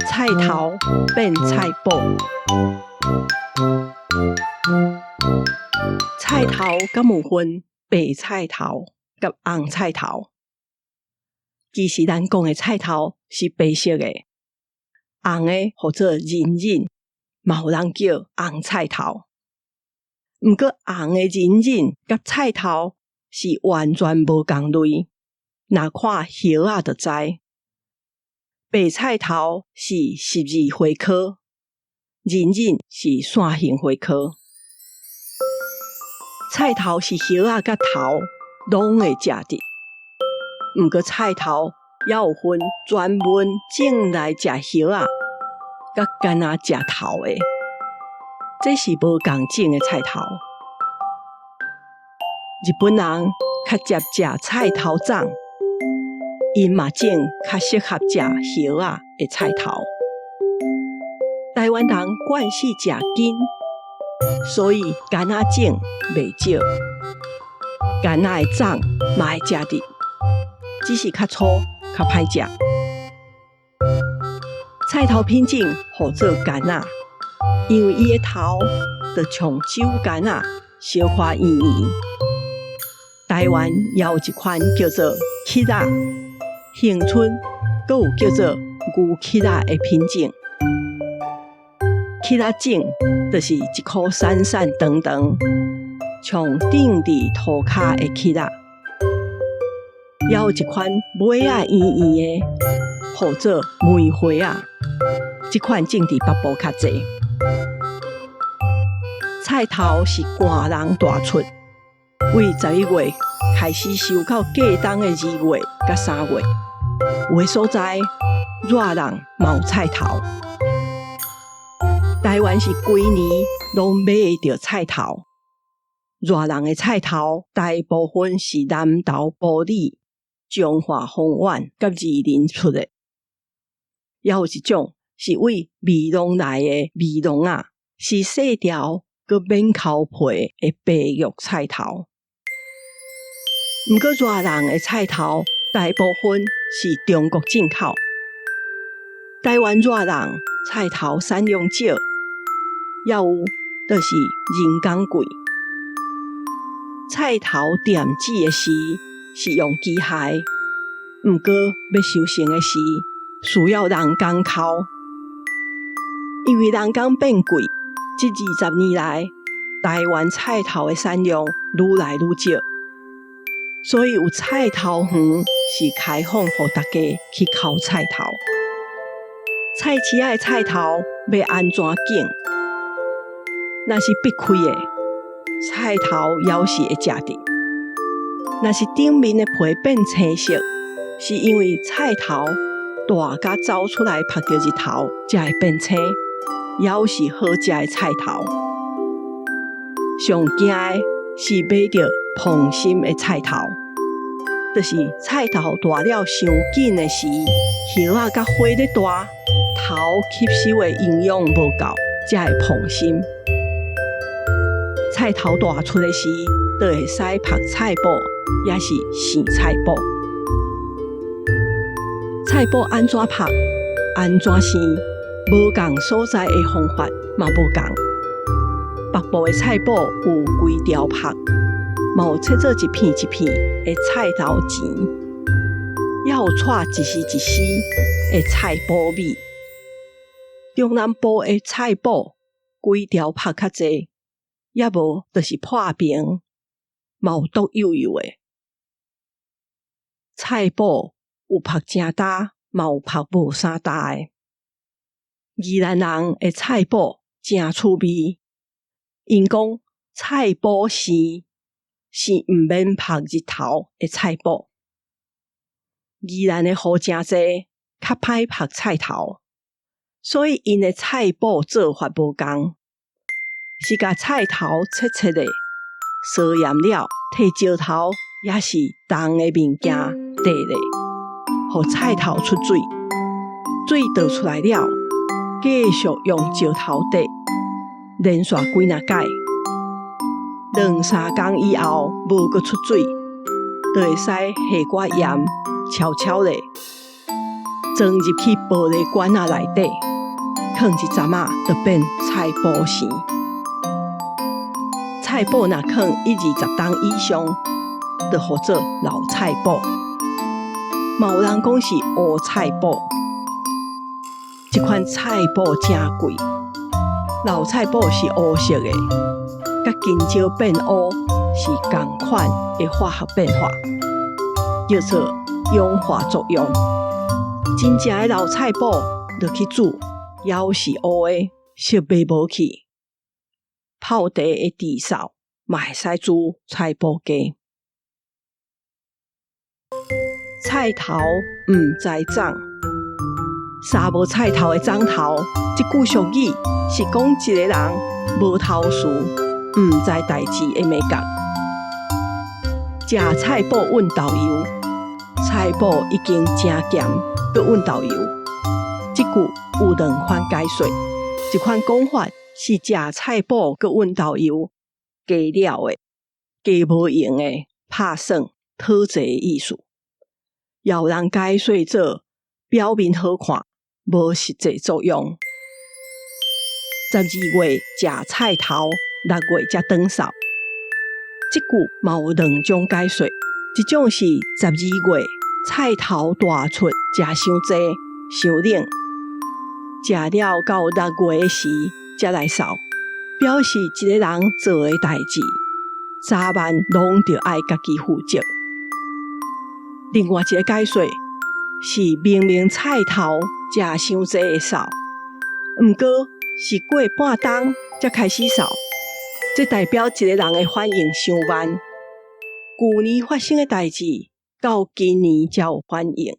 菜頭變菜脯。菜頭敢有分白菜頭佮紅菜頭？其實咱講的菜頭是白色的，紅的號做仁仁，嘛有人叫紅菜頭。毋過紅的仁仁佮菜頭是完全無仝類，若看葉仔就知。白菜頭是十字花科，仁仁是傘形花科。菜頭是葉仔佮頭攏會食得，毋過菜頭猶有分專門種來食葉仔，佮干焦食頭的，這是無仝種的菜頭。日本人較捷食菜頭粽，𪜶嘛種較適合食葉仔的菜頭。台灣人慣勢食根，所以柑仔種袂少，柑仔的粽嘛會食得，只是較粗、較歹食。菜頭品種號做柑仔，因為伊的頭就像酒柑仔，小可圓圓。台灣也有一款叫做柿仔，恆春閣有叫做牛柿仔的品種。柿仔種就是一箍瘦瘦長長，像釘佇塗跤的柿仔。也有一款尾仔圓圓的，號做梅花仔，這款種佇北部較濟。菜頭是寒人大出，為11月開始收到過冬的2月佮3月，有的所在熱人嘛有菜頭。台灣是規年攏買會著菜頭，熱人的菜頭大部分是南投埔里、彰化豐原佮二林出的，猶有一種是為美濃來的美濃仔，是細條閣免剾皮的白玉菜頭。毋過熱人的菜頭大部分是中國進口。台灣熱人菜頭產量少，猶有就是人工貴。菜頭點籽的時是用機械，毋過欲收成的時需要人工剾。因為人工變貴，這20年來，台灣菜頭的產量愈來愈少，所以有菜頭園是開放予大家去剾菜頭。菜市仔的菜頭欲按怎揀？若是擘開的菜頭，猶是會食得；若是頂面的皮變青色，是因為菜頭大甲走出來曬著日頭，才會變青，猶是好食的菜頭。上驚的是買著膨心的菜頭，就是菜頭大了傷緊的時，葉仔佮花咧大，頭吸收的營養無夠，才會膨心。菜頭大出的時，就會使曝菜脯，抑是生菜脯。菜脯按怎曝，按怎生，無仝所在的方法嘛無仝。北部的菜脯有規條曝，嘛有切做一片一片的菜頭錢，也有掣一絲一絲的菜脯米。中南部的菜脯規條曝較濟，抑無就是破平，嘛有獨幼幼的。菜脯有曝誠焦，嘛有曝無啥焦的。宜蘭人的菜脯誠趣味，𪜶講菜脯生是毋免曝日頭的菜脯。宜蘭的雨誠濟，較歹曝菜頭，所以𪜶的菜脯做法無仝，是共菜頭切切的，撒鹽了，提石頭抑是重的物件硩咧，予菜頭出水，水倒出來了，繼續用石頭硩，連續幾若擺，兩三工以後無閣出水，就會使下寡鹽，敲敲咧，裝入去玻璃罐仔內底，囥一陣仔，就變菜脯生。菜脯若囥一二十冬以上，就號做老菜脯。嘛有人講是烏菜脯。這款菜脯誠貴，老菜脯是烏色的，佮金蕉變烏是仝款的化學變化，叫做氧化作用。真正的老菜脯落去煮，猶是烏的，色袂無去。泡茶的甜臊嘛會使煮菜脯雞。菜頭毋知長，三無菜頭的摠頭，這句俗語是講一个人無頭緒，毋知代誌的眉角。食菜脯潲豆油，菜脯已經誠鹹，閣潲豆油。這句有兩款解說，一款講法是食菜脯閣潲豆油，加料的、加無閒的、拍算、討濟的意思。也有人解說做表面好看，無實際作用。12月食菜頭，6月才轉掃。這句嘛有兩種解說，一種是十二月菜頭大出，食傷濟、傷冷，食了到6月時才來掃，表示一个人做的代誌，早晚攏著愛家己負責。另外一个解說是明明菜頭食傷濟會掃，毋過是過半冬才開始掃，這代表一个人的反應傷慢。舊年發生的代誌，到今年才有反應。